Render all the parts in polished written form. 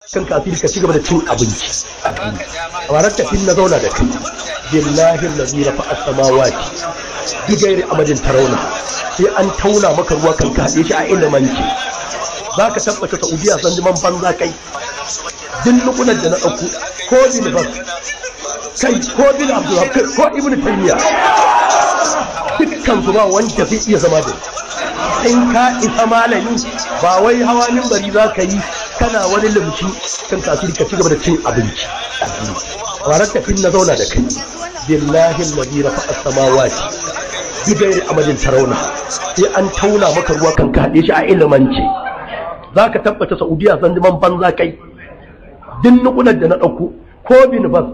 Kan kafiri ka ci gaba da cin abinci. A tafin na zauna da kai, billahi allazi rafa'a samawati bi ghairi amadin tarawna, sai an tauna maka ruwa kan ka haɗe shi a ilimanci. Zaka tabbata Saudiya san zaman banza kai. Duk nukunan da na ɗauko ko bin Bas kai ko bin Abdulwahab kai ko Ibn Taymiyyah, dukkan su ba wanda zai iya zama da in ka isa malami. Ba wai hawa minbari za ka yi kana wani limshi kan kafiri ka ci gaba da cin abinci. A tafin na zauna da kai, billahi allazi rafa'a samawati bi ghairi amadin tarawna, sai an tauna maka ruwa kan ka haɗe shi a ilimanci. Zaka tabbata Saudiya san zaman banza kai. Duk nukunan da na ɗauko ko bin Bas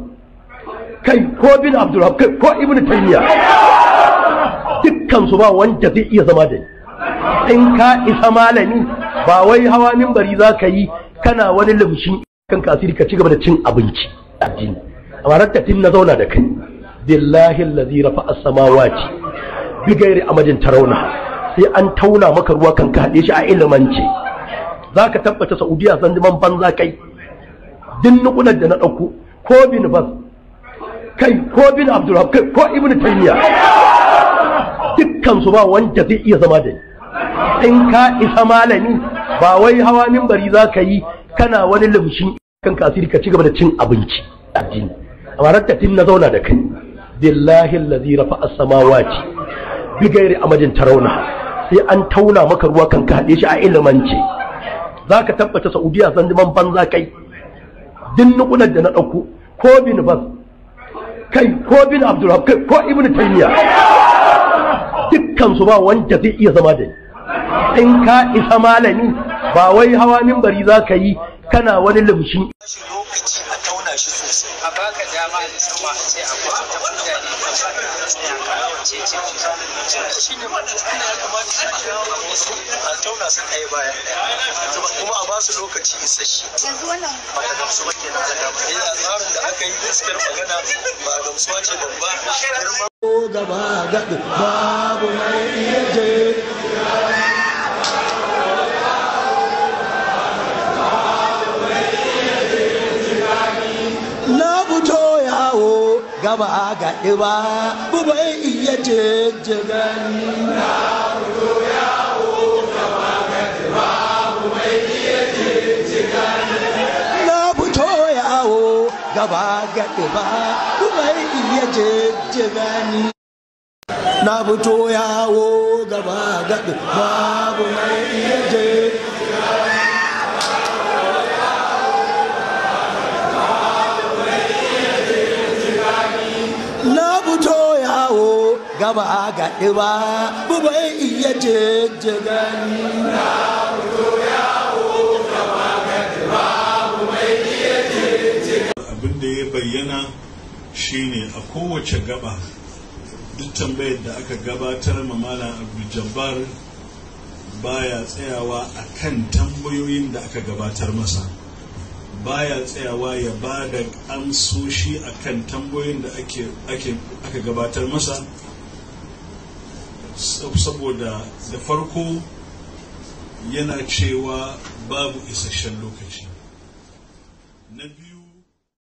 kai ko bin Abdulwahab kai ko Ibn Taymiyyah, dukkan su ba wanda zai iya zama da ni. In ka isa malami, ba wai hawa minbari za ka yi kana wani limshin kan kafiri ka ci gaba da cin abinci. A tafin na zauna da kai, billahi allazi rafa'a samawati bi ghairi amadin tarawna, sai an tauna maka ruwa kan ka haɗe shi a ilimanci. Zaka tabbata Saudiya san zaman banza kai. Duk nukunan da na ɗauko ko bin Bas kai ko bin Abdulwahab kai ko Ibn Taymiyyah, dukkan su ba wanda zai iya zama da ni. In ka isa malami, ba wai hawa minbari za ka yi kana wani limshin kan kafiri ka ci gaba da cin abinci. A tafin na zauna da kai, billahi allazi rafa'a samawati bi ghairi amadin tarawna, sai an tauna maka ruwa kan ka haɗe shi a ilimanci. Zaka tabbata Saudiya san zaman banza kai. Duk nukunan da na ɗauko ko bin Bas kai ko bin Abdulwahab kai ko Ibn Taymiyyah, dukkan su ba wanda zai iya zama da ni. In ka isa malami, ba wai hawa minbari za ka yi kana wani limshin lokaci a tauna shi sosai. A baka dama da sama a ce akwai wata mutane da ce ce shi ne wannan ya kamata a kira wasu a tauna su ɗaya bayan ɗaya, kuma a ba su lokaci isasshe. Yanzu wannan ba ka gamsu ba kenan. Eh, a tsarin da aka yi, gaskiyar magana ba gamsuwa ce babba girma. Gaba gaɗi babu mai iya je. Na fito yawo gaba gaɗi ba mai iya je gani. Na fito yawo gaba gaɗi babu mai iya je gani. Na fito yawo gaba gaɗi ba mai iya je gani. Na fito yawo gaba gaɗi babu mai iya je. Na fito yawo gaba gaɗi ba mai iya je gani. Na fito yawo gaba gaɗi babu mai iya je. Abin da ya bayyana shine a kowace gaba, duk tambayar da aka gabatar ma Malam Abdul Jabbar, baya tsayawa a kan tambayoyin da aka gabatar masa, baya tsayawa ya ba da amsoshi a kan tambayoyin da aka gabatar masa, saboda da farko yana cewa babu isasshen lokaci.